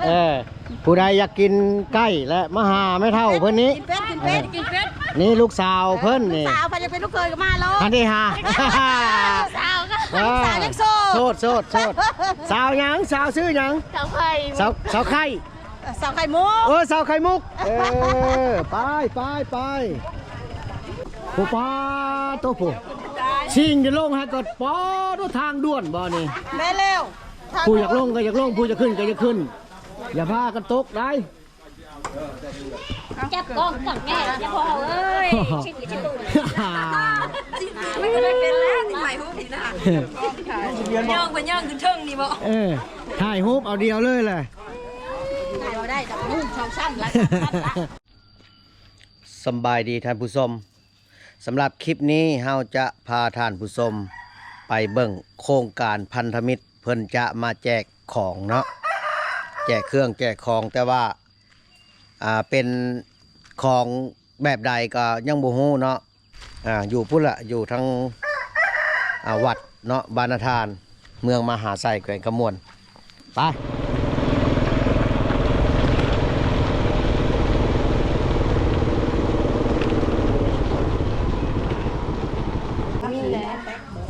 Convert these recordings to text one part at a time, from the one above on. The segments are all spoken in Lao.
ເອີ ຜູ້ໃດຢາກກິນໄກ່ແລະ ມາຫາແມ່ເຖົ້າເພິ່ນນີ້ ກິນເປັດ ກິນເປັດ ກິນເປັດ ນີ້ລູກສາວເພິ່ນນີ້ ສາວ ໃຜຢາກເປັນລູກເຂີຍກໍມາໂລດ ຄັນທີ່ຫາ ສາວກໍ ເອີ ສາວຍັງໂສດ ໂສດ ໂສດ ໂສດ ສາວຫຍັງ? ສາວຊື່ຫຍັງ? ສາວໄຂ່ ສາວ ສາວໄຂ່ ເອີ ສາວໄຂ່ມຸກ ເອີ ສາວໄຂ່ມຸກ ເອີ ໄປ ໄປ ໄປ ໂອ້ ປາໂຕ ຜູ້ ຊິງຈະລົງໃຫ້ກໍ ປາໂຕ ທາງດ່ວນບໍ່ນີ້? ແມ່ນແລ້ວ ຜູ້ຢາກລົງກໍຢາກລົງ ຜູ້ຢາກຂຶ້ນກໍຢາກຂຶ້ນ ຢ່າພາກັນຕົກໄດ໋. ຈັບກ້ອງກັບແມ່ ຢ່າພໍ່ເອີຍ ຊິບ ຊິບ ມັນກໍເລີຍເປັນແລ້ວ ຊິຖ່າຍຮູບນີ້ນະ ຍ່ອງໄປຍ່ອງຂຶ້ນເທິງນີ້ບໍ່? ເອີ ຖ່າຍຮູບເອົາດຽວເລີຍແຫຼະ ຖ່າຍບໍ່ໄດ້ດອກ ຮູບສອງຊັ້ນລະ ສຳບາຍດີທ່ານຜູ້ຊົມ. ສຳລັບຄລິບນີ້ເຮົາຈະພາທ່ານຜູ້ຊົມໄປເບິ່ງໂຄງການພັນທະມິດ ເພິ່ນຈະມາແຈກຂອງເນາະ ແຈກເຄື່ອງແຈກຂອງ ແຕ່ວ່າ ອ່າ ເປັນຂອງແບບໃດກໍຍັງບໍ່ຮູ້ເນາະ ອ່າ ຢູ່ພຸ້ນລະ ຢູ່ທາງ ອ່າ ວັດເນາະ ບ້ານນາທານ ເມືອງມະຫາໄຊ ແຂວງຄຳມ່ວນ. ໄປ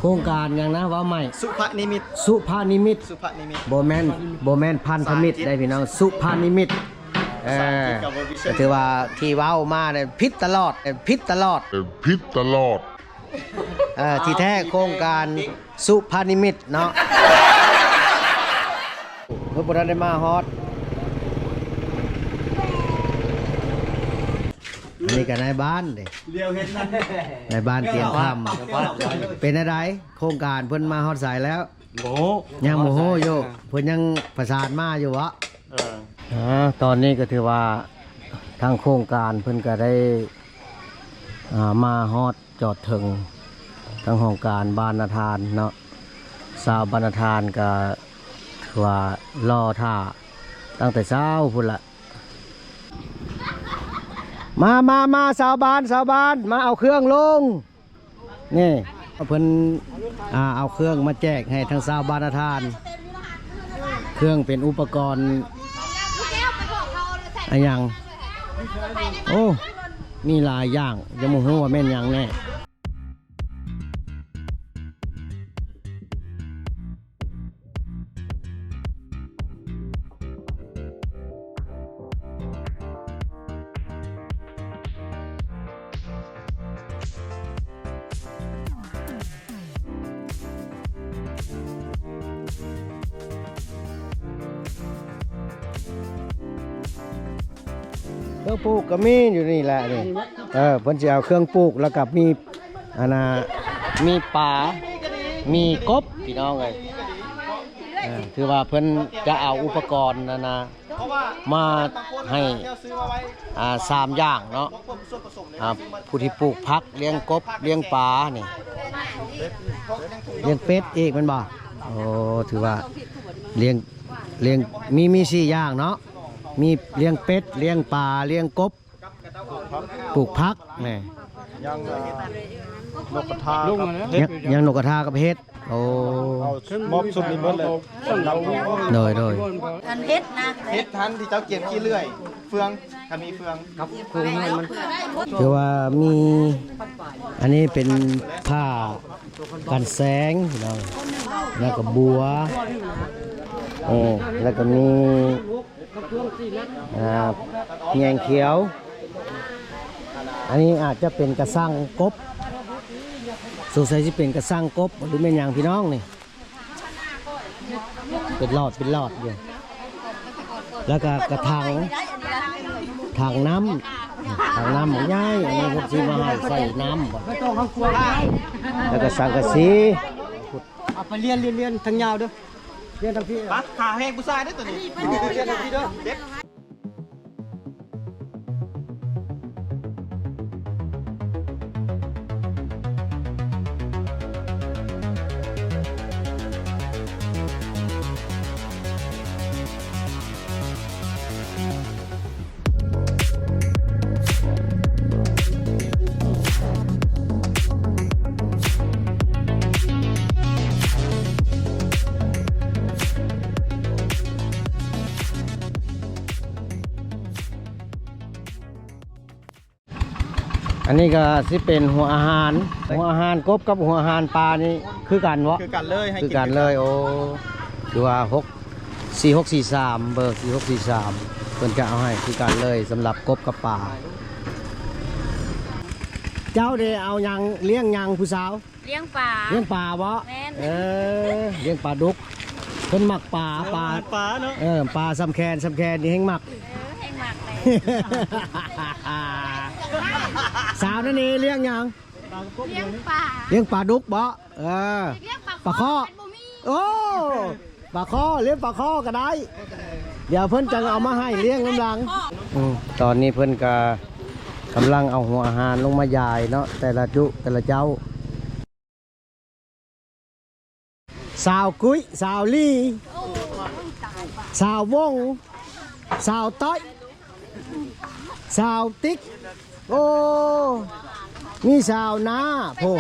ໂຄງການຫຍັງນະ ເວົ້າໃໝ່? ສຸພະນິມິດ ສຸພະນິມິດ ສຸພະນິມິດ ບໍ່ແມ່ນ ບໍ່ແມ່ນພັນທະມິດໄດ໋ພີ່ນ້ອງ ສຸພະນິມິດ ເອີ ກໍຖືວ່າທີ່ເວົ້າມານີ້ຜິດຕະຫຼອດ ຜິດຕະຫຼອດ ຜິດຕະຫຼອດ. ເອີ ທີ່ແທ້ໂຄງການສຸພະນິມິດເນາະ ເພິ່ນບໍ່ທັນໄດ້ມາຮອດ ອັນນີ້ກໍນາຍບ້ານເດ້ ນາຍບ້ານຕຽງຄຳ ເປັນແນວໃດ ໂຄງການເພິ່ນມາຮອດໃສແລ້ວ? ບໍ່ ຍັງບໍ່ຮູ້ຢູ່ ເພິ່ນຍັງປະສານມາຢູ່ເບາະ? ເອີ ອ່າ ຕອນນີ້ກໍຖືວ່າທາງໂຄງການເພິ່ນກໍໄດ້ ອ່າ ມາຮອດ ຈອດເຖິງທາງຫ້ອງການບ້ານນາທານເນາະ ຊາວບ້ານນາທານກໍຖືວ່າລໍຖ້າຕັ້ງແຕ່ເຊົ້າພຸ້ນລະ ມາ ມາ ມາ ຊາວບ້ານ ຊາວບ້ານ ມາເອົາເຄື່ອງລົງ ນີ້ ເພິ່ນ ອ່າ ເອົາເຄື່ອງມາແຈກໃຫ້ທາງຊາວບ້ານນາທານ ເຄື່ອງເປັນອຸປະກອນ ອາຫຍັງ ໂອ້ ມີຫຼາຍຢ່າງ ຍັງບໍ່ຮູ້ວ່າແມ່ນຫຍັງແນ່. ເຄື່ອງປູກກໍມີຢູ່ນີ້ແຫຼະນີ້ ເອີ ເພິ່ນຊິເອົາເຄື່ອງປູກ ແລ້ວກໍມີ ອັນນ່າ ມີປາ ມີກົບ ພີ່ນ້ອງເອີຍ ເອີ ຖືວ່າເພິ່ນຈະເອົາອຸປະກອນ ອັນນ່າ ມາໃຫ້ ອ່າ ສາມຢ່າງເນາະ ອ່າ ຜູ້ທີ່ປູກຜັກ ລ້ຽງກົບ ລ້ຽງປານີ້ ລ້ຽງເປັດອີກແມ່ນບໍ່? ໂອ້ ຖືວ່າລ້ຽງ ລ້ຽງ ມີ ມີສີ່ຢ່າງເນາະ ມີລ້ຽງເປັດ ລ້ຽງປາ ລ້ຽງກົບ ປູກຜັກແນ່ ຍັງ ອ່າ ນົກກະທາກັບເຫັດ ຍັງ ຍັງນົກກະທາກັບເຫັດ ໂອ້ ເອົາມອບຊຸດນີ້ເບິດເລີຍ ໂດຍ ໂດຍ ອັນເຫັດນະ ເຫັດຫັ້ນທີ່ເຈົ້າກຽມຂີ້ເລື່ອຍ ເຟືອງ ຖ້າມີເຟືອງ ຄືວ່າມີ ອັນນີ້ເປັນຜ້າກັນແສງພີ່ນ້ອງ ແລ້ວກໍບົວ ເອີ ແລ້ວກໍມີ ອ່າ ແຍງຂຽວ ອັນນີ້ອາດຈະເປັນກະສັງກົບ ສົງໄສຊິເປັນກະສັງກົບ ຫຼືແມ່ນຫຍັງພີ່ນ້ອງນີ້ ເປັນຫຼອດ ເປັນຫຼອດຢູ່ ແລ້ວກະກະຖັງ ຖັງນ້ຳ ຖັງນ້ຳບັກໃຫຍ່ ອັນນີ້ເພິ່ນຊິມາໃຫ້ໃສ່ນ້ຳ ແລ້ວກະສັງກະສີ ເອົາໄປລຽນ ລຽນ ລຽນທາງຍາວເດີ້ ລຽນທາງພີ້ ປະ ຂາແຮງຜູ້ຊາຍເດີ້ໂຕນີ້ ລຽນທາງພີ້ເດີ້ ເດັດ. ເ ອັນນີ້ກໍຊິເປັນຫົວອາຫານ ຫົວອາຫານກົບກັບຫົວອາຫານປານີ້ຄືກັນເນາະ? ຄືກັນເລີຍ ໃຫ້ ຄືກັນເລີຍ. ໂອ້ ຄືວ່າຫົກ ສີ່ຫົກສີ່ສາມ ເບີສີ່ຫົກສີ່ສາມ ເພິ່ນຈະເອົາໃຫ້ຄືກັນເລີຍ ສຳລັບກົບກັບປາ. ເຈົ້າເດ ເອົາຫຍັງ ລ້ຽງຫຍັງຜູ້ສາວ? ລ້ຽງປາ. ລ້ຽງປາບໍ? ແມ່ນ. ເອີ ລ້ຽງປາດຸກ ເພິ່ນມັກປາ ເອີ ປາ ປາເນາະ. ເອີ ປາຊ່ຳແຄນ ຊ່ຳແຄນນີ້ແຮ່ງມັກ. ເອີ ແຮ່ງມັກເລີຍ. ສາວນັ້ນເອ ລ້ຽງຫຍັງ? ລ້ຽງປາ. ລ້ຽງປາດຸກບໍ? ເອີ ລ້ຽງປາຄໍ້. ປາຄໍ້. ໂອ້ ປາຄໍ້ ລ້ຽງປາຄໍ້ກໍໄດ້ ດຽວເພິ່ນຈັ່ງເອົາມາໃຫ້ລ້ຽງນຳຫຼັງ. ອືມ ຕອນນີ້ເພິ່ນກໍກຳລັງເອົາຫົວອາຫານລົງມາຢາຍເນາະ ແຕ່ລະຈຸ ແຕ່ລະເຈົ້າ. ສາວກຸ້ຍ ສາວລີ ສາວວົງ ສາວຕ້ອຍ ສາວຕິກ ໂອ້ ມີສາວໜ້າ ໂອ້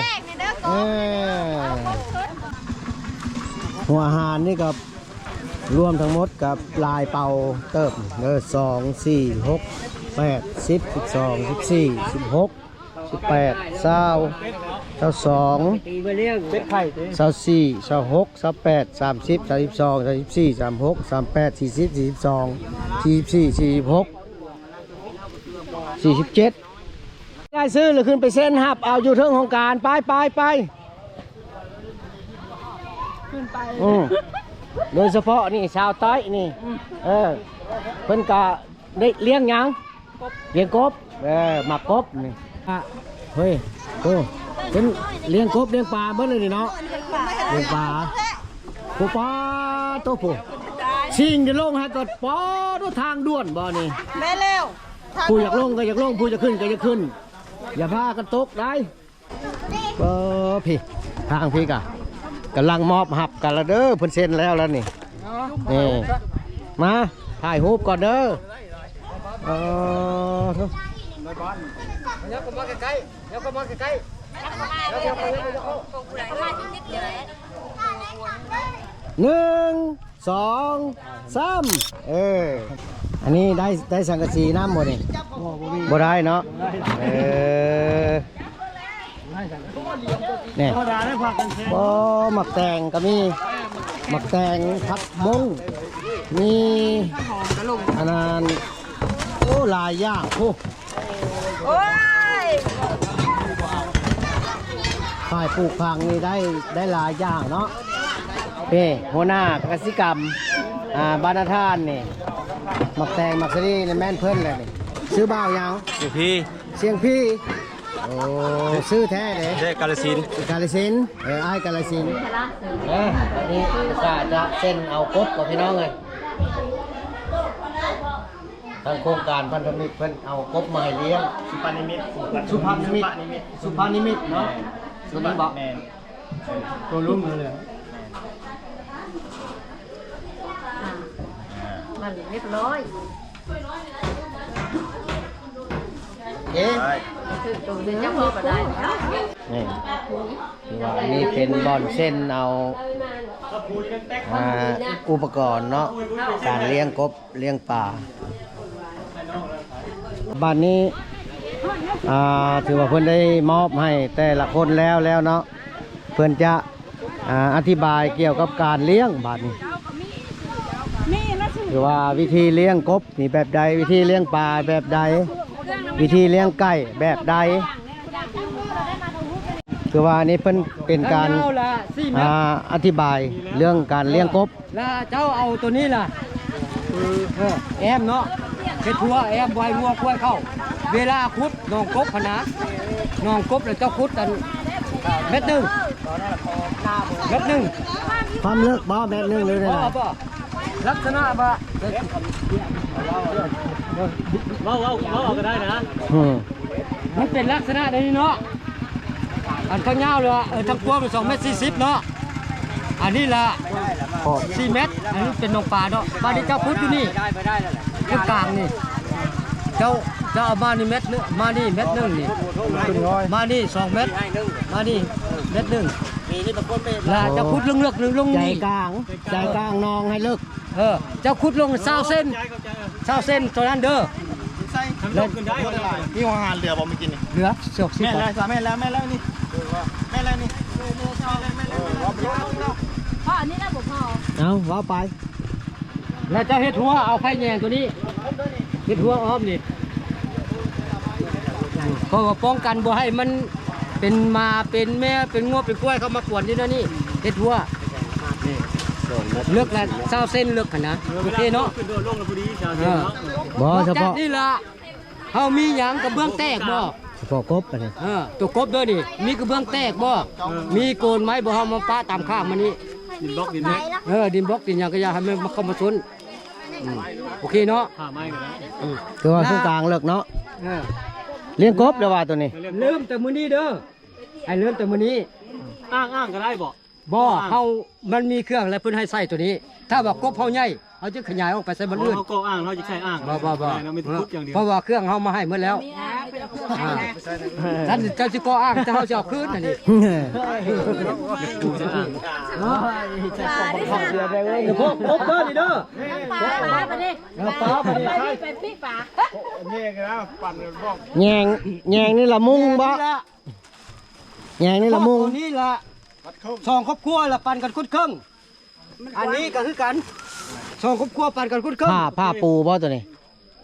ເອີ ຫົວອາຫານນີ້ກໍລວມທັງໝົດກໍຫຼາຍເປົາເຕີບເດີ ສອງ ສີ່ ຫົກ ແປດ ສິບ ສິບສອງ ສິບສີ່ ສິບຫົກ ສິບແປດ ຊາວ ຊາວສອງ ຊາວສີ່ ຊາວຫົກ ຊາວແປດ ສາມສິບ ສາມສິບສອງ ສາມສິບສີ່ ສາມຫົກ ສາມແປດ ສີ່ສິບ ສີ່ສິບສອງ ສີ່ສິບສີ່ ສີ່ສິບຫົກ ສີ່ສິບເຈັດ. ລາຍຊື່ລະຂຶ້ນໄປເຊັນຮັບເອົາຢູ່ເທິງຫ້ອງການ ໄປ ໄປ ໄປ ຂຶ້ນໄປ. ອືມ ໂດຍສະເພາະນີ້ ສາວຕ້ອຍນີ້ ເອີ ເພິ່ນກະ ໄດ້ລ້ຽງຫຍັງ? ກົບ ລ້ຽງກົບ ເອີ ໝາກກົບນີ້ ອະ ເຮີ້ຍ ໂອ້ ເປັນລ້ຽງກົບລ້ຽງປາເບິດເລີຍນີ້ເນາະ ລ້ຽງປາ. ໂອ້ ປາໂຕ ຜູ້ ຊິງຈະລົງຫັ້ນກໍ ປາໂຕ ທາງດ່ວນບໍ່ນີ້? ແມ່ນແລ້ວ ຜູ້ຢາກລົງກໍຢາກລົງ ຜູ້ຢາກຂຶ້ນກໍຢາກຂຶ້ນ ຢ່າພາກັນຕົກໄດ. ເອີ ພີ້ ທາງພີ້ກະກຳລັງມອບຮັບກັນລະເດີ ເພິ່ນເຊັນແລ້ວລະນີ້ ນີ້ ມາຖ່າຍຮູບກ່ອນເດີ. ເອີ ເອົາເຂົ້າມາໃກ້ໆ ເອົາເຂົ້າມາໃກ້ໆ ໜຶ່ງ ສອງ ສາມ ເອີ ອັນນີ້ໄດ້ ໄດ້ສັງກະສີນຳບໍ່ນີ້? ບໍ່ ບໍ່ມີ ບໍ່ໄດ້ເນາະ ບໍ່ໄດ້ ເອີ ນີ້ ບໍ່ ໝາກແຕງກໍມີ ໝາກແຕງ ຜັກບົ້ງ ມີ ອັນນັ້ນ ໂອ້ ຫຼາຍຢ່າງ ໂອ້ ໂອ້ຍ ຝ່າຍປູກຝັງນີ້ໄດ້ ໄດ້ຫຼາຍຢ່າງເນາະ. ນີ້ ຫົວໜ້າກະສິກຳ ອາ ບ້ານນາທານນີ້ ໝາກແຕງ ໝາກສາລີນີ້ແມ່ນເພິ່ນແຫຼະນີ້. ຊື່ບ່າວຫຍັງ? ສຽງພີ ສຽງພີ. ໂອ້ ຊື່ແທ້ເດ້? ແທ້ ກາລະສິນ ກາລະສິນ. ເອີ ອ້າຍກາລະສິນ. ເອີ ອັນນີ້ອຸດສ່າຈະເຊັນເອົາກົບກັບພີ່ນ້ອງເອີຍ. ທາງໂຄງການພັນທະມິດເພິ່ນເອົາກົບມາໃຫ້ລ້ຽງ. ສຸພານິມິດ ສຸພານິມິດ ສຸພານິມິດເນາະ. ແມ່ນ ຕົວນີ້ບໍ? ແມ່ນ ຕົວລຸ່ມເລີຍ. ອ່າ ມັນຮຽບຮ້ອຍ. ເອ ຖືກຕົວເຈົ້າຂອງກໍໄດ້. ນີ້ ຄືວ່ານີ້ເປັນບ່ອນເຊັນເອົາ ອ່າ ອຸປະກອນເນາະ ການລ້ຽງກົບລ້ຽງປາ. ບາດນີ້ ອ່າ ຖືວ່າເພິ່ນໄດ້ມອບໃຫ້ແຕ່ລະຄົນແລ້ວ ແລ້ວເນາະ ເພິ່ນຈະ ອ່າ ອະທິບາຍກ່ຽວກັບການລ້ຽງບາດນີ້ ຄືວ່າວິທີລ້ຽງກົບນີ້ແບບໃດ ວິທີລ້ຽງປາແບບໃດ ວິທີລ້ຽງໄກ່ແບບໃດ. ຄືວ່າອັນນີ້ເພິ່ນເປັນການ ຄວາມຍາວລະສີ່ແມັດ ອ່າ ອະທິບາຍເລື່ອງການລ້ຽງກົບ. ລະເຈົ້າເອົາໂຕນີ້ລະ ເອີ ແອ້ມເນາະ ເຮັດຮົ້ວແອ້ມບໍ່ໃຫ້ງົວຄວາຍເຂົ້າ. ເວລາຂຸດໜອງກົບຫັ້ນນະ ໜອງກົບລະເຈົ້າຂຸດອັນແມັດໜຶ່ງ ແມັດໜຶ່ງ. ຄວາມເລິກບໍ່ແມັດໜຶ່ງ ຫຼືແນວໃດ? ບໍ່ ບໍ່ ລັກສະນະວ່າ ເວົ້າ ເວົ້າ ເວົ້າເອົາກໍໄດ້ນະ. ອືມ ມັນເປັນລັກສະນະແນວນີ້ເນາະ. ອັນທາງຍາວລະ ເອີ ທາງກວ້າງສອງແມັດສີ່ສິບເນາະ. ອັນນີ້ລະສີ່ແມັດ ອັນນີ້ເປັນໜອງປາເນາະ. ບາດນີ້ເຈົ້າຂຸດຢູ່ນີ້ ຄືກາງນີ້ ເຈົ້າ ເຈົ້າເອົາມານີ້ແມັດໜຶ່ງ ມານີ້ແມັດໜຶ່ງນີ້ ມານີ້ສອງແມັດ ມານີ້ແມັດໜຶ່ງ. ລະເຈົ້າຂຸດເລິກໆ ລົງນີ້ ໃຈກາງ ໃຈກາງໜອງໃຫ້ເລິກ. ເອີ ເຈົ້າຂຸດລົງຊາວເຊັນ ຊາວເຊັນເທົ່ານັ້ນເດີ. ແລ້ວ ມີອາຫານເຫຼືອບໍ່ມື້ກີ້ນີ້? ເຫຼືອ ສອງສິບ ແມ່ນແລ້ວ ແມ່ນແລ້ວ ແມ່ນແລ້ວນີ້ ແມ່ນແລ້ວນີ້ ພໍອັນນີ້ແລ້ວບໍ່ພໍ ເອົາ ເວົ້າໄປ. ແລ້ວເຈົ້າເຮັດຮົ້ວ ເອົາໄຟແຍງຕົວນີ້ ເຮັດຮົ້ວອ້ອມນີ້ ເພາະວ່າປ້ອງກັນບໍ່ໃຫ້ມັນເປັນໝາເປັນແມວເປັນງົວເປັນຄວາຍເຂົ້າມາກວນຢູ່ແນວນີ້ ເຮັດຮົ້ວ ນີ້ ເລິກລະຊາວເຊັນ ເລິກຫັ້ນນະ ໂອເຄເນາະ ຂຶ້ນໂດດລົງລະພໍດີຊາວເຊັນເນາະ ເອີ ບໍ່ ສະເພາະນີ້ລະ ເຮົາມີຫຍັງ ກະເບື້ອງແຕກບໍ່? ສະເພາະກົບອັນນີ້ ເອີ ຕົວກົບເດີນີ້ ມີກະເບື້ອງແຕກບໍ່? ເອີ ມີໂກນໄມ້ບໍ່? ເຮົາມາປະຕາມຂ້າງມັນນີ້ ດິນບລັອກ ດິນແມັກ ເອີ ດິນບລັອກ ດິນຫຍັງກະຢ່າໃຫ້ມັນເຂົ້າມາຊົນ ອືມ ໂອເຄເນາະ ຫາໄມ້ກະໄດ້ ອືມ ຄືວ່າສູງກາງເລິກເນາະ ເອີ ລ້ຽງກົບແລ້ວວ່າໂຕນີ້ ເລີ່ມແຕ່ມື້ນີ້ເດີ ໃຫ້ເລີ່ມແຕ່ມື້ນີ້ ອ້າງ ອ້າງກະໄດ້ບໍ່? ບໍ່ ເຮົາ ມັນມີເຄື່ອງແລ້ວເພິ່ນໃຫ້ໃສ່ໂຕນີ້ ຖ້າວ່າກົບເຮົາໃຫຍ່ ເຮົາຈະຂະຫຍາຍອອກໄປໃສ່ບ່ອນອື່ນ ເຮົາກໍອ້າງ ເຮົາຈະໃຊ້ອ້າງ ບໍ່ ບໍ່ ບໍ່ ເພາະວ່າເຄື່ອງເຮົາມາໃຫ້ໝົດແລ້ວ ອ່າ ທ່ານເຈົ້າຊິກໍ່ອ້າງ ແຕ່ເຮົາຊິເອົາຄືນອັນນີ້ ກູຈະອ້າງ ເອີ ພວກກົບເດີນີ້ເດີ ປາ ປາ ປາ ປາ ປາ ແຍງ ແຍງນີ້ລະມຸງບໍ່? ແຍງນີ້ລະມຸງ ນີ້ລະ ສອງຄອບຄົວລະປັນກັນຄົນເຄິ່ງ ອັນນີ້ກະຄືກັນ ສອງຄອບຄົວປັນກັນຄົນເຄິ່ງ ຜ້າ ຜ້າປູບໍ່ໂຕນີ້?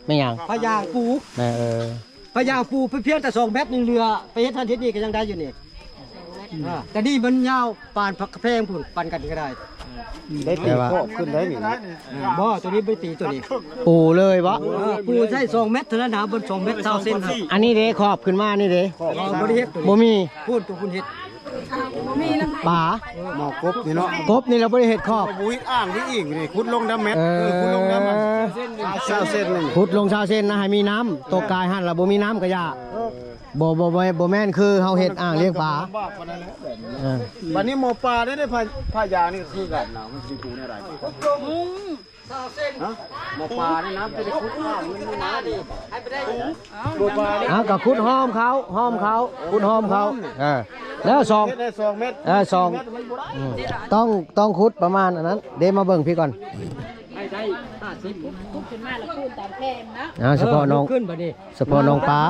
ແມ່ນຫຍັງ? ຜ້າຢາງປູ ເອີ ຜ້າຢາງປູ ພຽງແຕ່ສອງແມັດນີ້ເຫຼືອ ໄປເຮັດຫັ້ນເຮັດນີ້ກະຍັງໄດ້ຢູ່ນີ້ ອ່າ ແຕ່ນີ້ມັນຍາວປານຜັກກະແພງພຸ້ນ ປັນກັນກະໄດ້ ໄດ້ຕີຂອບຂຶ້ນໄດ້ນີ້ ບໍ່ ໂຕນີ້ບໍ່ໄດ້ຕີໂຕນີ້ ປູເລີຍບໍ່? ເອີ ປູໃຊ້ສອງແມັດເທົ່ານັ້ນນະ ບໍ່ສອງແມັດຊາວເຊັນ ອັນນີ້ເດ ຂອບຂຶ້ນມານີ້ເດ ບໍ່ໄດ້ເຮັດໂຕນີ້ ບໍ່ມີ ພຸ້ນໂຕພຸ້ນເຮັດ ປາ ໝໍກົບນີ້ເນາະ ກົບນີ້ລະບໍ່ໄດ້ເຮັດຂອບ ບໍ່ເຮັດອ່າງນີ້ອີກນີ້ ຂຸດລົງນຳແມັດ ເອີ ເອີ ຂຸດລົງນຳ ຊາວເຊັນນີ້ ຂຸດລົງຊາວເຊັນນະ ໃຫ້ມີນ້ຳ ໂຕກາຍຫັ້ນລະບໍ່ມີນ້ຳກະຢ່າ ບໍ່ ບໍ່ ບໍ່ ບໍ່ແມ່ນຄືເຮົາເຮັດອ່າງລ້ຽງປາ ເອີ ບາດນີ້ໝໍປາໄດ້ ໄດ້ ຜ້າຢາງນີ້ຄືກັນນະ ມັນຊິປູແນວໃດ? ຮະ ໝໍປານີ້ນະ ຈະໄດ້ຂຸດນ້ຳມັນມີນ້ຳນີ້ ເອົາກະຂຸດຫ້ອມເຂົາ ຫ້ອມເຂົາ ຂຸດຫ້ອມເຂົາ ເອີ ແລ້ວສອງ ເຮັດໃຫ້ສອງແມັດ ເອີ ສອງ ອືມ ຕ້ອງ ຕ້ອງຂຸດປະມານອັນນັ້ນເດ ມາເບິ່ງພີ້ກ່ອນ ໃຫ້ໄດ້ຫ້າສິບ ຂຸດຂຶ້ນມາລະຄູນຕາມແພງເນາະ ອ່າ ສະເພາະນ້ອງ ເອີ ຂຶ້ນບາດນີ້ ສະເພາະນ້ອງປາ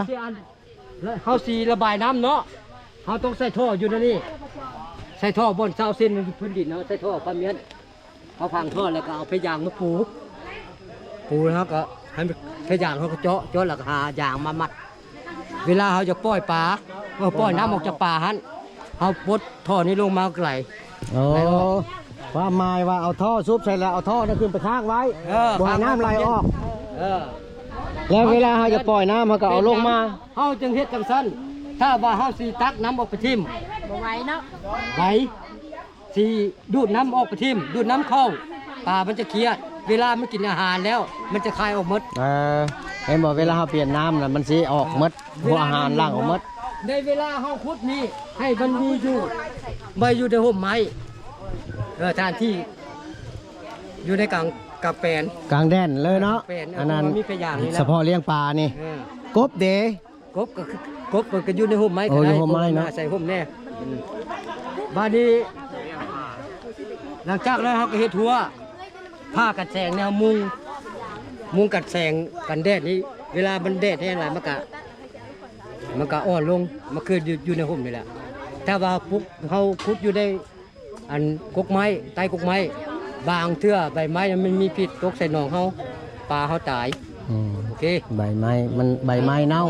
ເຮົາຊິລະບາຍນ້ຳເນາະ ເຮົາຕ້ອງໃສ່ທໍ່ຢູ່ໃນນີ້ ໃສ່ທໍ່ບ່ອນຊາວເຊັນພື້ນດິນເນາະ ໃສ່ທໍ່ຜ້າມ້ຽນ ເຮົາຝັງທໍ່ແລ້ວກະເອົາແຜ່ນຢາງມາປູ ປູແລ້ວເຮົາກະໃຫ້ແຜ່ນຢາງເຮົາກະເຈາະ ເຈາະແລ້ວກະຫາຢາງມາມັດ ເວລາເຮົາຈະປ່ອຍປາ ເອີ ປ່ອຍນ້ຳອອກຈາກປາຫັ້ນ ເຮົາປົດທໍ່ນີ້ລົງມາກະໄຫຼ ອໍ ຄວາມໝາຍວ່າເອົາທໍ່ຊຸບໃສ່ແລ້ວເອົາທໍ່ນັ້ນຂຶ້ນໄປຄ້າງໄວ້ ເອີ ບໍ່ໃຫ້ນ້ຳໄຫຼອອກ ເອີ ແລ້ວເວລາເຮົາຈະປ່ອຍນ້ຳເຮົາກະເອົາລົງມາ ເຮົາຈຶ່ງເຮັດຈັ່ງຊັ້ນ ຖ້າວ່າເຮົາຊິຕັກນ້ຳອອກໄປຖິ້ມ ບໍ່ໄຫວເນາະ ໄຫວ ຊິດູດນ້ຳອອກໄປຖິ້ມ ດູດນ້ຳເຂົ້າ ປາມັນຈະຄຽດ ເວລາມັນກິນອາຫານແລ້ວ ມັນຈະຄາຍອອກໝົດ ເອີ ເຫັນບໍ່ ເວລາເຮົາປ່ຽນນ້ຳນະ ມັນຊິອອກໝົດ ເອີ ພວກອາຫານຫຼັ່ງອອກໝົດ ໃນເວລາເຮົາຂຸດນີ້ ໃຫ້ມັນມີຢູ່ ໄວ້ຢູ່ໃນຮົ່ມໄມ້ ເອີ ສະຖານທີ່ຢູ່ໃນກາງ ກາງແປນ ກາງແດດເລີຍເນາະ ກາງແປນ ອັນນັ້ນ ເພາະວ່າມີພະຍາງນີ້ນະ ສະເພາະລ້ຽງປານີ້ ເອີ ກົບເດ ກົບກະຄື ກົບມັນກະຢູ່ໃນຮົ່ມໄມ້ກະໄດ້ ໂອ້ ຢູ່ຮົ່ມໄມ້ເນາະ ເພາະວ່າມັນອາໄສຮົ່ມແດ່ ອືມ ບາດນີ້ ຫຼັງຈາກນັ້ນເຮົາກະເຮັດຮົ້ວ ຜ້າກັນແສງແນວມຸງ ມຸງກັນແສງກັນແດດນີ້ ເວລາມັນແດດແຮງຫຼາຍມັນກະ ມັນກະອ່ອນລົງ ມັນຄືຢູ່ ຢູ່ໃນຮົ່ມນີ້ແຫຼະ ຖ້າວ່າປຸກ ເຮົາຂຸດຢູ່ໃນ ອັນກົກໄມ້ ໃຕ້ກົກໄມ້ ບາງເທື່ອໃບໄມ້ມັນມີພິດຕົກໃສ່ໜອງເຮົາ ປາເຮົາຕາຍ ອືມ ໂອເຄ ໃບໄມ້ມັນ ໃບໄມ້ເນົ່າ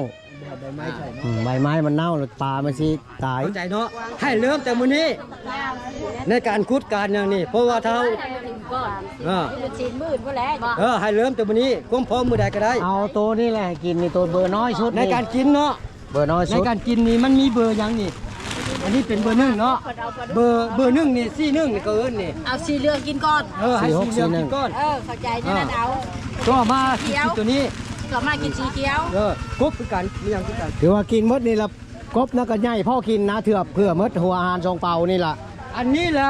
ໃບໄມ້ໃສ່ເນາະ ອືມ ໃບໄມ້ມັນເນົ່າແລ້ວປາມັນຊິຕາຍ ເຂົ້າໃຈເນາະ ໃຫ້ເລີ່ມແຕ່ມື້ນີ້ ໃນການຂຸດການຫຍັງນີ້ ເພາະວ່າຖ້າເຮົາ ເອີ ຊິນມື້ອື່ນພຸ້ນແຫຼະ ເອີ ໃຫ້ເລີ່ມແຕ່ມື້ນີ້ ຄວາມພ້ອມມື້ໃດກະໄດ້ ເອົາໂຕນີ້ແຫຼະໃຫ້ກິນນີ້ ໂຕເບີນ້ອຍສຸດ ໃນການກິນເນາະ ເບີນ້ອຍສຸດ ໃນການກິນນີ້ມັນມີເບີຫຍັງນີ້ ອັນນີ້ເປັນເບີໜຶ່ງເນາະ ເບີ ເບີໜຶ່ງນີ້ ສີ່ໜຶ່ງນີ້ເຂົາເອີ້ນນີ້ ເອົາສີເຫຼືອງກິນກ່ອນ ເອີ ໃຫ້ສີເຫຼືອງກິນກ່ອນ ເອີ ເຂົ້າໃຈ ແນວນັ້ນເອົາ ຕໍ່ມາກິນໂຕນີ້ ຕໍ່ມາກິນສີຂຽວ ເອີ ກົບຄືກັນ ມີຫຍັງຄືກັນ ຖືວ່າກິນໝົດນີ້ລະ ກົບນັ້ນກະໃຫຍ່ພໍກິນນະ ເທື່ອເພື່ອໝົດຫົວອາຫານສອງເປົານີ້ລະ ອັນນີ້ລະ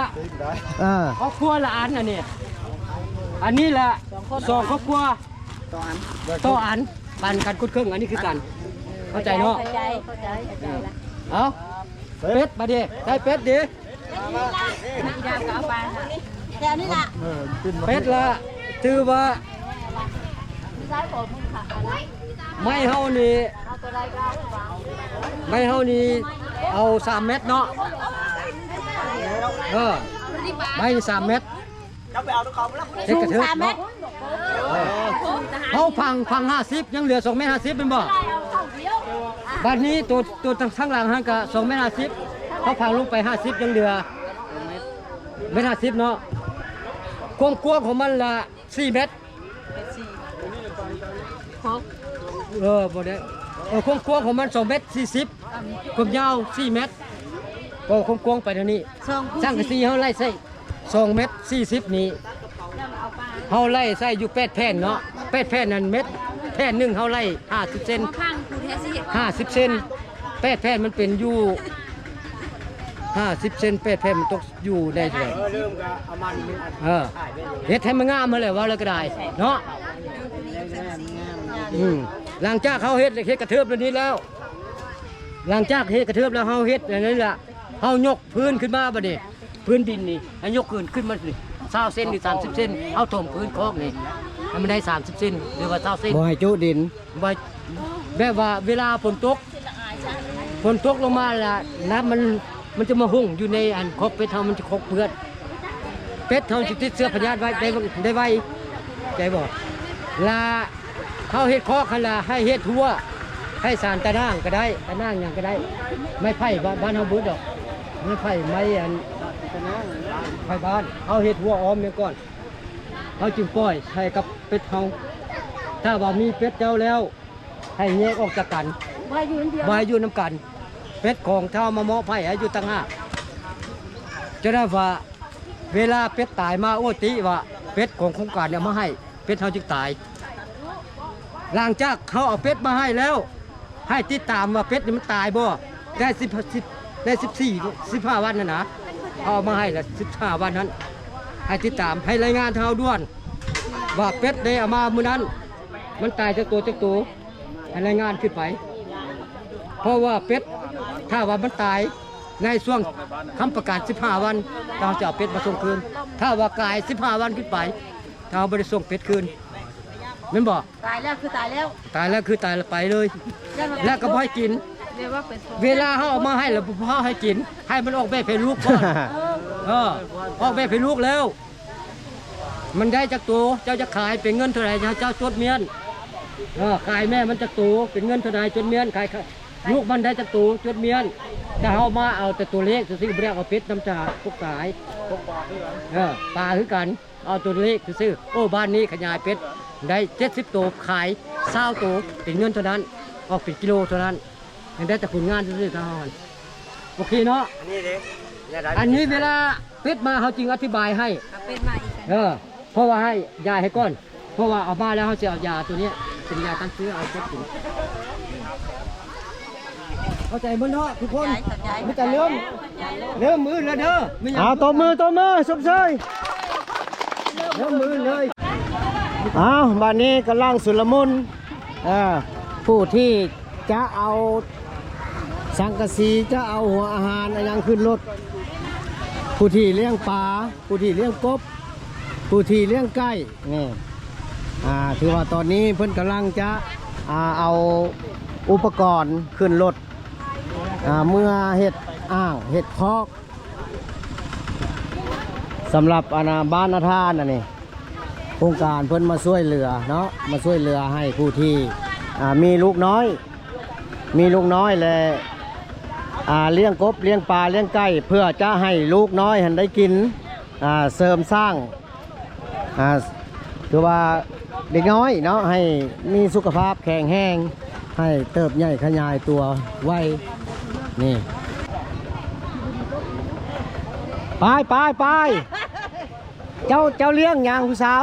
ເອີ ຄອບຄົວລະອັນ ອັນນີ້ ອັນນີ້ລະ ສອງຄອບຄົວ ຕໍ່ອັນ ຕໍ່ອັນ ປັນກັນຄົນເຄິ່ງ ອັນນີ້ຄືກັນ ເຂົ້າໃຈເນາະ ເຂົ້າໃຈ ເຂົ້າໃຈ ເອີ ເອົາ ເປັດບາດນີ້ ໄດ້ເປັດດີ ແຖວນີ້ລະ ເປັດລະ ຖືວ່າ ໄມ້ເຮົານີ້ ໄມ້ເຮົານີ້ເອົາສາມແມັດເນາະ. ເອີ ໄມ້ສາມແມັດ ເຮັດກະເທີບເນາະ. ເອີ ເຮົາຝັງ ຝັງຫ້າສິບ ຍັງເຫຼືອສອງແມັດຫ້າສິບແມ່ນບໍ່? ບາດນີ້ໂຕ ໂຕທາງຫຼັງຫັ້ນກະສອງແມັດຫ້າສິບ ເຮົາຝັງລົງໄປຫ້າສິບ ຍັງເຫຼືອແມັດຫ້າສິບເນາະ. ຄວາມກວ້າງຂອງມັນລະສີ່ແມັດ. ເອີ ບໍ່ໄດ້ ເອີ ຄວາມກວ້າງຂອງມັນສອງແມັດສີ່ສິບ ຄວາມຍາວສີ່ແມັດ ກໍຄວາມກວ້າງໄປແນວນີ້. ສັງກະສີເຮົາໄລ່ໃສ່ສອງແມັດສີ່ສິບນີ້ ເຮົາໄລ່ໃສ່ຢູ່ແປດແຜ່ນເນາະ. ແປດແຜ່ນນັ້ນແມັດ ແຜ່ນໜຶ່ງເຮົາໄລ່ຫ້າສິບເຊັນ ຫ້າສິບເຊັນ ແປດແຜ່ນມັນເປັນຢູ່ຫ້າສິບເຊັນ ແປດແຜ່ນມັນຕົກ ຢູ່ໄດ້ເທົ່າໃດ? ເອີ ເຮັດໃຫ້ມັນງາມຫັ້ນແຫຼະ ເວົ້າແລ້ວກໍໄດ້ເນາະ. ອືມ ຫຼັງຈາກເຮົາເຮັດ ເຮັດກະເທີບແບບນີ້ແລ້ວ ຫຼັງຈາກເຮັດກະເທີບແລ້ວ ເຮົາເຮັດອັນນີ້ລະ ເຮົາຍົກພື້ນຂຶ້ນມາບັດນີ້ ພື້ນດິນນີ້ ໃຫ້ຍົກຂຶ້ນ ຂຶ້ນມານີ້ຊາວເຊັນ ຫຼື ສາມສິບເຊັນ ເຮົາຖົມພື້ນຄອກນີ້ໃຫ້ມັນໄດ້ສາມສິບເຊັນ ຫຼືວ່າຊາວເຊັນ ບໍ່ໃຫ້ຈຸດິນ. ແບບວ່າເວລາຝົນຕົກ ຝົນຕົກລົງມາລະ ນ້ຳມັນ ມັນຈະມາຫຸ້ງຢູ່ໃນອັນຄອກເປັດເຮົາ ມັນຈະຄອກເປື້ອນ ເປັດເຮົາຊິຕິດເຊື້ອພະຍາດໄວ້ ໄດ້ ໄດ້ໄວ ເຂົ້າໃຈບໍ່? ລະເຮົາເຮັດຄອກຫັ້ນລະ ໃຫ້ເຮັດຮົ້ວ ໃຫ້ສານຕາໜ່າງກໍໄດ້ ຕາໜ່າງຫຍັງກໍໄດ້ ໄມ້ໄຜ່ບ້ານ ບ້ານເຮົາເບິດດອກ ໄມ້ໄຜ່ ໄມ້ອັນ ໄຜ່ບ້ານ ເຮົາເຮັດຮົ້ວອ້ອມແມ່ນກ່ອນ ເຮົາຈຶ່ງປ່ອຍໃຫ້ກັບເປັດເຮົາ. ຖ້າວ່າມີເປັດເຈົ້າແລ້ວ ໃຫ້ແຍກອອກຈາກກັນ ບໍ່ໃຫ້ຢູ່ນຳກັນ ເປັດຂອງເຈົ້າມາມອບໃຫ້ ໃຫ້ຢູ່ຕ່າງຫາກ. ຈະໄດ້ວ່າເວລາເປັດຕາຍມາ ໂອ້ ຕິວ່າເປັດຂອງໂຄງການເອົາມາໃຫ້ ເປັດເຮົາຈຶ່ງຕາຍ. ຫຼັງຈາກເຮົາເອົາເປັດມາໃຫ້ແລ້ວ ໃຫ້ຕິດຕາມວ່າເປັດນີ້ມັນຕາຍບໍ່ ໄດ້ສິບ ສິບ ໄດ້ສິບສີ່ ສິບຫ້າວັນຫັ້ນນະ ເອົາມາໃຫ້ລະສິບຫ້າວັນຫັ້ນ ໃຫ້ຕິດຕາມ ໃຫ້ລາຍງານເຮົາດ່ວນວ່າເປັດໄດ້ເອົາມາມື້ນັ້ນ ມັນຕາຍຈັກໂຕ ຈັກໂຕ ໃຫ້ລາຍງານຂຶ້ນໄປ. ເພາະວ່າເປັດ ຖ້າວ່າມັນຕາຍໃນຊ່ວງຄ້ຳປະກັນສິບຫ້າວັນ ເຮົາຈະເອົາເປັດມາສົ່ງຄືນ. ຖ້າວ່າກາຍສິບຫ້າວັນຂຶ້ນໄປ ເຮົາບໍ່ໄດ້ສົ່ງເປັດຄືນ ແມ່ນບໍ່? ຕາຍແລ້ວຄືຕາຍແລ້ວ ຕາຍແລ້ວຄືຕາຍແລ້ວ ໄປເລີຍ ແລ້ວກໍບໍ່ໃຫ້ກິນ. ເວລາເຮົາເອົາມາໃຫ້ແລ້ວ ບໍ່ພາໃຫ້ກິນ ໃຫ້ມັນອອກແມ່ແຜ່ລູກກ່ອນ. ເອີ ອອກແມ່ແຜ່ລູກແລ້ວ ມັນໄດ້ຈັກໂຕ ເຈົ້າຈະຂາຍເປັນເງິນເທົ່າໃດ ໃຫ້ເຈົ້າຈົດມ້ຽນ. ເອີ ຂາຍແມ່ມັນຈັກໂຕ ເປັນເງິນເທົ່າໃດ ຈົດມ້ຽນ. ຂາຍ ຂາຍລູກມັນໄດ້ຈັກໂຕ ຈົດມ້ຽນ. ແຕ່ເຮົາມາເອົາແຕ່ຕົວເລກຊື່ໆ ບໍ່ໄດ້ເອົາເປັດນຳຈາກພວກຕາຍ. ເອີ ປາຄືກັນ ເອົາຕົວເລກຊື່ໆ. ໂອ້ ບ້ານນີ້ຂະຫຍາຍເປັດໄດ້ເຈັດສິບໂຕ ຂາຍຊາວໂຕ ເປັນເງິນເທົ່ານັ້ນ ອອກເປັນກິໂລເທົ່ານັ້ນ. ຍັງໄດ້ແຕ່ຜົນງານຊື່ໆ ທາງເຮົາຫັ້ນ. ໂອເຄເນາະ ອັນນີ້ເດ້ ອັນນີ້ເວລາເປັດມາ ເຮົາຈຶ່ງອະທິບາຍໃຫ້ ເອົາເປັດມາອີກ. ເອີ ເພາະວ່າໃຫ້ຢາໃຫ້ກ່ອນ ເພາະວ່າເອົາມາແລ້ວ ເຮົາຊິເອົາຢາຕົວນີ້ເປັນຢາຕ້ານເຊື້ອ ເອົາເປັດກິນ. ເຂົ້າໃຈໝົດເນາະທຸກຄົນ. ມີແຕ່ເລີ່ມ ເລີ່ມມື້ອື່ນແລ້ວເດີ. ເອົາ ຕົບມື ຕົບມື ຊົມເຊີຍ ເລີ່ມມື້ອື່ນເລີຍ. ອ້າວ ບາດນີ້ກຳລັງຊຸນລະມຸນ ເອີ ຜູ້ທີ່ຈະເອົາສັງກະສີ ຈະເອົາຫົວອາຫານ ອາຫຍັງຂຶ້ນລົດ ຜູ້ທີ່ລ້ຽງປາ ຜູ້ທີ່ລ້ຽງກົບ ຜູ້ທີ່ລ້ຽງໄກ່ ນີ້ ອ່າ ຖືວ່າຕອນນີ້ເພິ່ນກຳລັງຈະ ອ່າ ເອົາອຸປະກອນຂຶ້ນລົດ ອ່າ ເມືອເຮັດອ່າງ ເຮັດຄອກ ສຳລັບອັນນ່າ ບ້ານນາທານອັນນີ້ ໂຄງການເພິ່ນມາຊ່ວຍເຫຼືອເນາະ ມາຊ່ວຍເຫຼືອໃຫ້ຜູ້ທີ່ ອ່າ ມີລູກນ້ອຍ ມີລູກນ້ອຍ ແລະ ອ່າ ລ້ຽງກົບ ລ້ຽງປາ ລ້ຽງໄກ່ ເພື່ອຈະໃຫ້ລູກນ້ອຍຫັ້ນໄດ້ກິນ ອ່າ ເສີມສ້າງ ອ່າ ຄືວ່າເດັກນ້ອຍເນາະ ໃຫ້ມີສຸຂະພາບແຂງແຮງ ໃຫ້ເຕີບໃຫຍ່ຂະຫຍາຍຕົວໄວ. ນີ້ ໄປ ໄປ ໄປ. ເຈົ້າ ເຈົ້າລ້ຽງຫຍັງຜູ້ສາວ?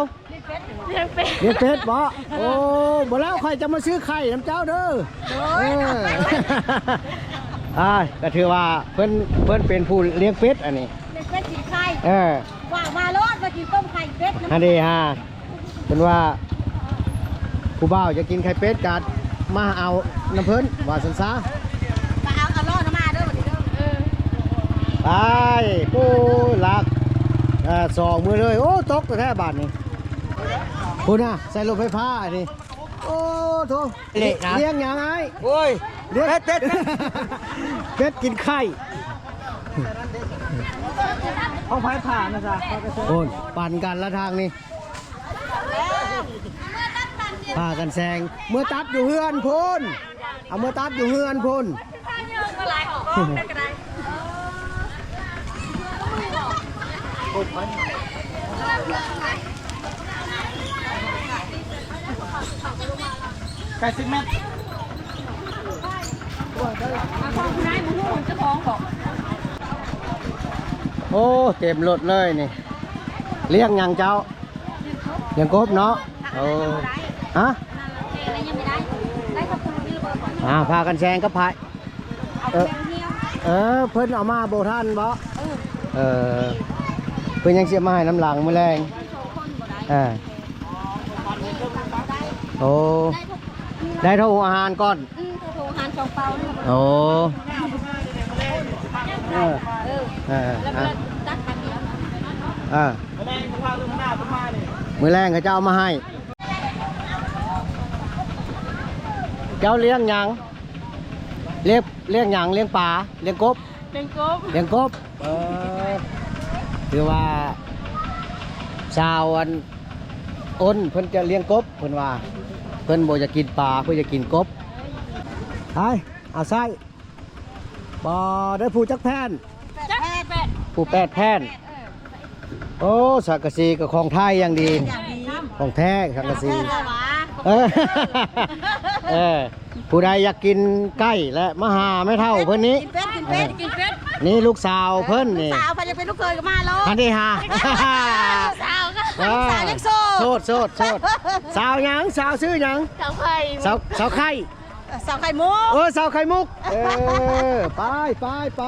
ລ້ຽງເປັດ ລ້ຽງເປັດບໍ? ໂອ້ ບໍ່ແລ້ວຂ້ອຍຈະມາຊື້ໄຂ່ນຳເຈົ້າເດີ. ໂດຍ ເອີ ອ່າ ກໍຖືວ່າເພິ່ນ ເພິ່ນເປັນຜູ້ລ້ຽງເປັດອັນນີ້ ລ້ຽງເປັດກິນໄຂ່. ເອີ ວ່າມາໂລດ ມາກິນຕົ້ມໄຂ່ເປັດນຳ. ຫັ້ນເດ ຫາ ເພິ່ນວ່າຜູ້ບ່າວຢາກກິນໄຂ່ເປັດກໍມາເອົານຳເພິ່ນ ວ່າຊັ້ນຊະ. ມາເອົາ ເອົາໂລດມາເດີ ບັດນີ້ເດີ. ເອີ ໄປ ໂອ້ຍ ລັກ ເອີ ສອງມື້ເລີຍ. ໂອ້ ຕົກແທ້ໆ ບາດນີ້ ພຸ້ນນະ ໃສ່ລົດໄຟຟ້າອັນນີ້. ໂອ້ໂຖ ເລະນະ ລ້ຽງຫຍັງອ້າຍ? ໂອ້ຍ ລ້ຽງ ເປັດ ເປັດ ເປັດກິນໄຂ່ ຂອງໃຜຜ່ານນະຊະ? ໂອ້ນ ປັ່ນກັນລະທາງນີ້ ພາກັນແຊງ ເມືອຕັດຢູ່ເຮືອນພຸ້ນ ເອົາເມືອຕັດຢູ່ເຮືອນພຸ້ນ. ແປດສິບແມັດ ໂອ້ ເຕັມລົດເລີຍນີ້ ລ້ຽງຫຍັງເຈົ້າ? ລ້ຽງກົບເນາະ. ໂອ້ ຮະ ອ່າ ພາກັນແຊງກັບໃຜ? ເອີ ເອີ ເພິ່ນເອົາມາບໍ່ທັນບໍ? ເອີ ເອີ ເພິ່ນຍັງຊິເອົາມາໃຫ້ນຳຫຼັງມື້ແລງ. ເອີ ໂອ້ ໄດ້ໂທຫາອາຫານກ່ອນ. ອືມ ໂທຫາອາຫານສອງເປົາ. ໂອ້ ເອີ ເອີ ເອີ ເອີ ແລ້ວກໍຕັກກັນນີ້. ເອີ ມື້ແລງເຂົາເຈົ້າເອົາມາໃຫ້. ເຈົ້າລ້ຽງຫຍັງ? ລ້ຽງ ລ້ຽງຫຍັງ? ລ້ຽງປາ? ລ້ຽງກົບ? ລ້ຽງກົບ ລ້ຽງກົບ. ເອີ ຄືວ່າຊາວອັນ ອົນເພິ່ນຈະລ້ຽງກົບ ເພິ່ນວ່າ ເພິ່ນບໍ່ຢາກກິນປາ ເພິ່ນຢາກກິນກົບ. ໄປ ເອົາໃສ່ ບໍ່ໄດ້ຜູ້ຈັກແຜ່ນ? ຈັກແຜ່ນ ຜູ້ແປດແຜ່ນ. ໂອ້ ສັງກະສີກໍຂອງໄທຢ່າງດີ ຢ່າງດີ ຂອງແທ້ສັງກະສີ. ເອີ ເອີ ຜູ້ໃດຢາກກິນໄກ່ແລະ ມາຫາແມ່ເຖົ້າເພິ່ນນີ້. ກິນເປັດ ກິນເປັດ ກິນເປັດ. ນີ້ລູກສາວເພິ່ນນີ້ ສາວເພິ່ນຢາກເປັນລູກເຂີຍກໍມາໂລດ. ອັນນີ້ຫາ ສາວກໍ ເອີ ສາວຍັງໂສດ ໂສດ ໂສດ ໂສດ. ສາວຫຍັງ? ສາວຊື່ຫຍັງ? ສາວໄຂ່ ສາວ ສາວໄຂ່ ເອີ ສາວໄຂ່ມຸກ. ເອີ ສາວໄຂ່ມຸກ. ເອີ ໄປ ໄປ ໄປ.